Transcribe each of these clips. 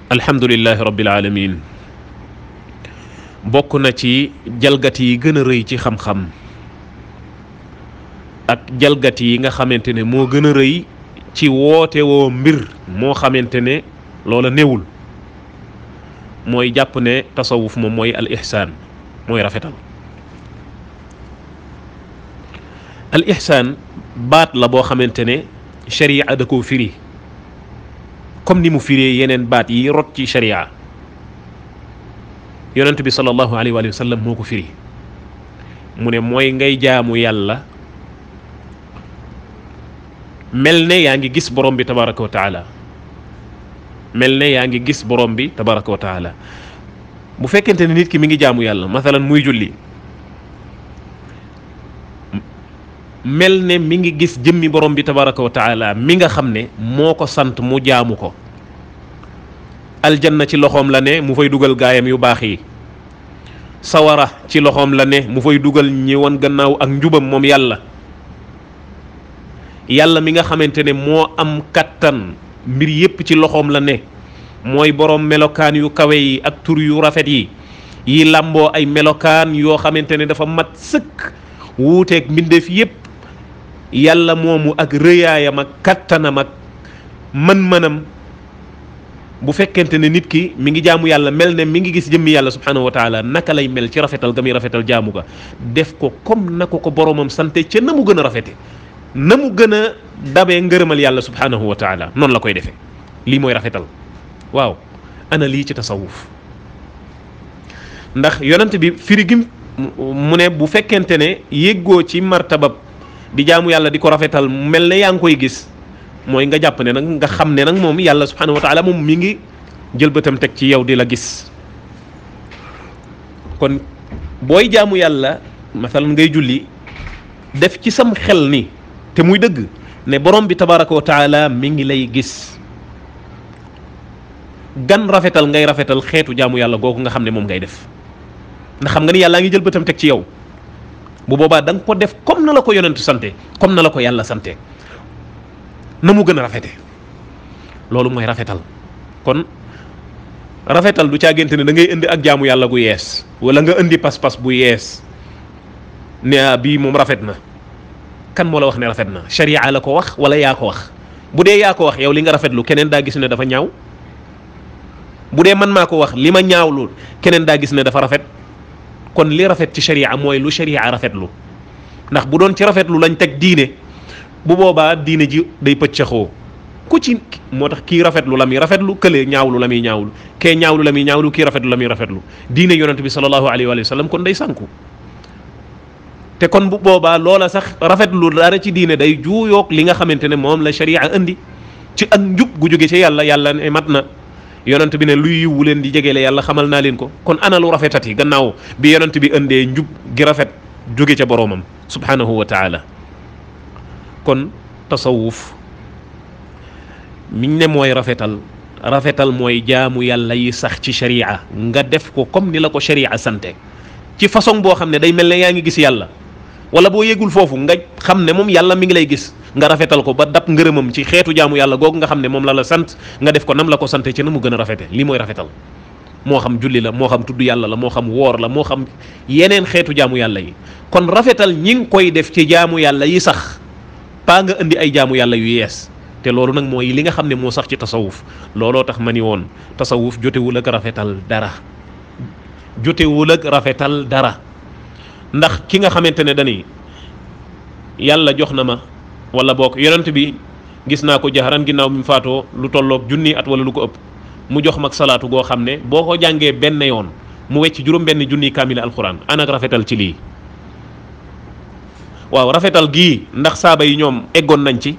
alhamdulillahi rabbil alamin bokk na ci jalgati yi gën a rëy ci xam-xam ak jalgati yi nga xamante ne moo gën a rëy ci woote woo mbir moo xamante ne loola néewul mooy jàpp ne tasawuf moom mooy al ihsaan mooy rafetal. al ihsaan baat la boo xamante ne sharia da koo firi comme ni mu firee yeneen baat yi rot ci sharia yonent bi sallallahu alayhi wa sallam moo ko firi mu ne mooy ngay jaamu yàlla mel ne yaa ngi gis borom bi tabaraka wa taala mel ne yaa ngi gis borom bi tabaraka wa taala bu fekkente ne nit ki mi ngi jaamu yàlla mathalan muy julli mel ne mi ngi gis jëmmi borom bi tabaraka wa taala mi nga xam ne moo ko sant mu jaamu ko. aljanna ci loxoom la ne mu fay dugal gaayam yu baax yi, sawara ci loxoom la ne mu fay dugal ñi won gannaaw ak njubam moom yàlla. yàlla mi nga xamante ne moo am kattan mbir yépp ci loxoom la ne mooy borom melokaan yu kawe yi ak tur yu rafet yi làmboo ay melokaan yoo xamante ne dafa mat sëkk wuuteeg mbindeef yépp. yàlla moomu ak rëyaayam ak kattanam ak mën-mënam bu fekkente ne nit ki mi ngi jaamu yàlla mel ne mi ngi gis jëmmi yàlla subhanahu wa taala naka lay mel ci rafetal ga muy rafetal jaamu ga def ko comme na ko boromam sante ca na mu gën a rafete na mu gën a dabee ngërëmal yàlla subhanahu wa taala noonu la koy defee. lii mooy rafetal. waaw ana lii ci tasawuf ndax yonent bi firi gi mu ne bu fekkente ne yéggoo ci martabab di jaamu yàlla di ko rafetal mel ne yaa ngi koy gis mooy nga jàpp ne nag nga xam ne nag moom yàlla subhanahu wa taala moom mi ngi jël bëtam teg ci yow di la gis. kon booy jaamu yàlla masalan ngay julli def ci sam xel ni te muy dëgg ne borom bi tabaraka wa taala mi ngi lay gis. gan rafetal ngay rafetal xeetu jaamu yàlla googu nga xam ne moom ngay def ndax xam nga ni yàllaa ngi jël bëtam teg ci yow. bu boobaa da nga ko def comme na la ko yonent sante comme na la ko yàlla sante na mu gën a rafete loolu mooy rafetal. kon rafetal du caagante ne da ngay indi ak jaamu yàlla gu yees wala nga indi pas-pas bu yees ne bii moom rafet na. kan moo la wax ne rafet na sharia la ko wax wala yaa ko wax? bu dee yaa ko wax yow li nga rafetlu keneen daa gis ne dafa ñaaw. bu dee man maa ko wax li ma ñaawlu keneen daa gis ne dafa rafet. kon li rafet ci sharia mooy lu sharia rafetlu ndax bu doon ci rafetlu lañ teg diine bu boobaa diine ji day pëccëxoo ku ci moo tax kii rafetlu la muy rafetlu kële ñaawlu la muy ñaawlu kee ñaawlu la muy ñaawlu kii rafetlu la muy rafetlu diine yonent bi sallallahu alayhi wa sallam kon day sànku. te kon bu boobaa loola sax rafetlu dara ci diine day juuyoog li nga xamante ne moom la sharia indi ci ak njub gu jóge ci yàlla ne mat na. yonent bi ne luy yiwu leen di jegeele yàlla xamal naa leen ko kon ana lu rafetati gannaaw bi yonent bi indee njub gi rafet jóge ca boroomam subhanahu wa taala. kon tasawuf miñ ne mooy rafetal mooy jaamu yàlla yi sax ci sharia nga def ko comme ni la ko sharia sante ci façon boo xam ne day mel ne yaa ngi gis yàlla wala boo yégul foofu nga xam ne moom yàlla mi ngi lay gis nga rafetal ko ba dab ngërëmam ci xeetu jaamu yàlla googu nga xam ne moom la sant nga def ko nam la ko sante ci na mu gën a rafete. lii mooy rafetal moo xam julli la moo xam tudd yàlla la moo xam woor la moo xam yeneen xeetu jaamu yàlla yi. kon rafetal ñi ngi koy def ci jaamu yàlla yi sax paa nga indi ay jaamu yàlla yu yees te loolu nag mooy li nga xam ne moo sax ci tasawuf. looloo tax ma ni woon tasawuf jotewul ak rafetal dara ndax ki nga xamante ne dani yàlla jox na ma wala boog yonent bi gis naa ko jaxaran ginnaaw bi mu faatoo lu tolloog 1000 at wala lu ko ëpp mu jox mag salaatu goo xam ne boo ko jàngee benn yoon mu wecc juróom-benn junni kaamil alquran ana ak rafetal ci lii. waaw rafetal gii ndax saaba yi ñoom eggoon nañ ci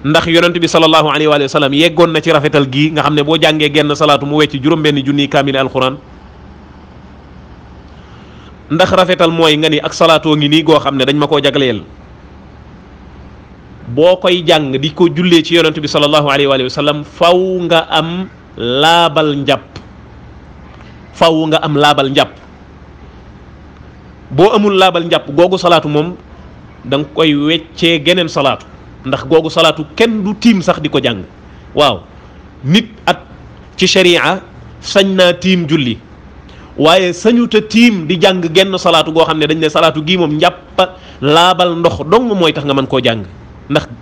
ndax yonent bi sallallahu alayhi wa sallam yeggoon na ci rafetal gii nga xam ne boo jàngee genn salaatu mu wecc juróom-benn junni kaamil alquran. ndax rafetal mooy nga ni ak salaatoo ngi nii goo xam ne dañ ma koo jagleel boo koy jàng di ko jullee ci yonent bi sallallahu alayhi wa sallam faw nga am laabal njàpp boo amul laabal njàpp googu salaatu moom da nga koy weccee geneen salaatu ndax googu salaatu kenn du tiim sax di ko jàng. waaw nit at ci sharia sañ naa tiim julli waaye sañuta tiim di jàng genn salaatu goo xam ne dañ ne salaatu gii moom njàppa laabal ndox dong mooy tax nga mën koo jàng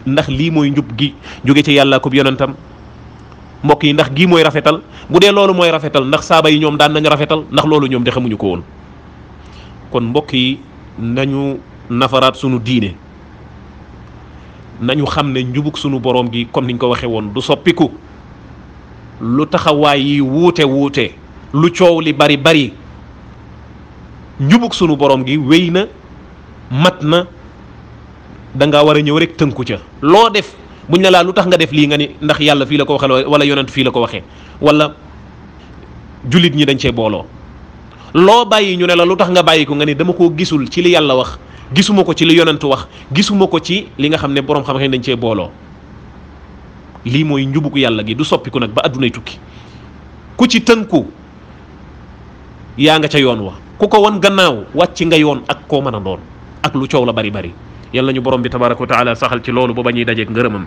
ndax lii mooy njub gi jóge ci yàlla ko yonentam mbokk yi ndax gii mooy rafetal bu dee loolu mooy rafetal ndax saaba yi ñoom daan nañ rafetal ndax loolu ñoom de xamuñu ko woon kon mbokk yi nañu nafaraat sunu diine nañu xam ne njubug sunu borom gi comme niñ ko waxee woon du soppiku lu taxawaay yi wuute lu coow li bari bari njubug sunu borom gi wéy na mat na da ngaa war a ñëw rek tënku ca loo def buñ ne laa lu tax nga def lii nga ni ndax yàlla fii la ko waxee wala yonent fii la ko waxee wala jullit ñi dañ cee booloo loo bàyyi ñu ne la lu tax nga bàyyi ko nga ni dama koo gisul ci li yàlla wax gisuma ko ci li yonent wax gisuma ko ci li nga xam ne borom xam-xam dañ cee booloo lii mooy njubug yàlla gi du soppiku nag ba addunay tukki ku ci tënku yaa nga ca yoon wa ku ko won gannaaw wàcc nga yoon ak koo mën a doon ak lu coow la bari bari yàlla nañu borom bi tabaraka wa taala saxal ci loolu ba ba ñuy dajeeg ngërëmam